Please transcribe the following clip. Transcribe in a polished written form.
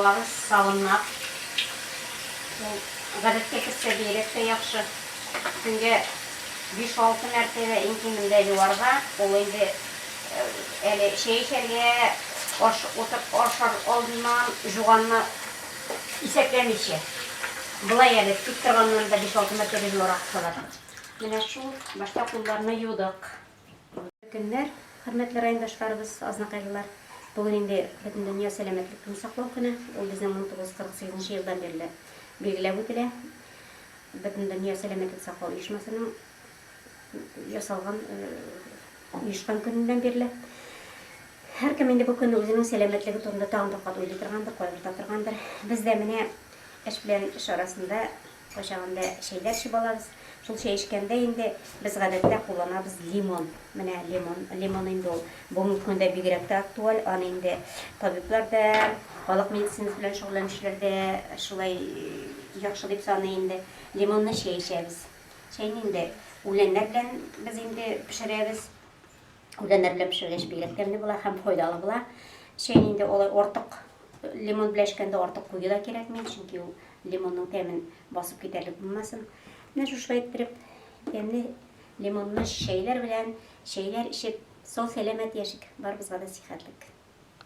юабыз сабынлап. Ул гадәткә керсә бигрәк тә яхшы. Көнгә 5-6 мәртәбә иң кимендә юарга. Ул инде әле чәй эчәргә, аш утып ашар алдыннан жуганны исәпләмичә. Болай әле тик торганнан да 5-6 мәртәбә юарга кушалар. Менә шул, башта кулларны юдык. Көннәр, хөрмәтле райондашларыбыз, азнакайлылар! Бүген инде Бөтендөнья сәламәтлекне саклау көне. Ул безнең 1948 нче елдан бирле билгеләп үтелә. Бөтендөнья сәламәтлек саклау оешмасының ясалган, оешкан көненнән бирле. Һәркем инде бу көнне үзенең сәламәтлеге турында тагын бер кат уйлый торгандыр, кайгырта торгандыр. Без дә менә эш белән эш арасында Кайчагында чәйләр эчеп алабыз. Шул чәй эчкәндә инде без гадәттә кулланабыз лимон. Менә лимон. Лимон инде ул бүгенге көндә бигрәк тә актуаль. Аны инде табиблар да, халык медицинасы белән шөгыльләнүчеләр дә шулай яхшы дип саный инде. Лимонны чәй эчәбез. Чәйне инде үләннәр белән без инде пешерәбез. Үләннәр белән пешергәч бигрәк тәмле була һәм файдалы була. Чәйне инде алай артык лимон белән эчкәндә артык кую да кирәкми, чөнки ул лимонның тәмен басып китәрлек булмасын. Менә шушылай иттереп тәмле лимонлы чәйләр белән чәйләр эчеп, сау-сәламәт яшик. Барыбызга да сихәтлек.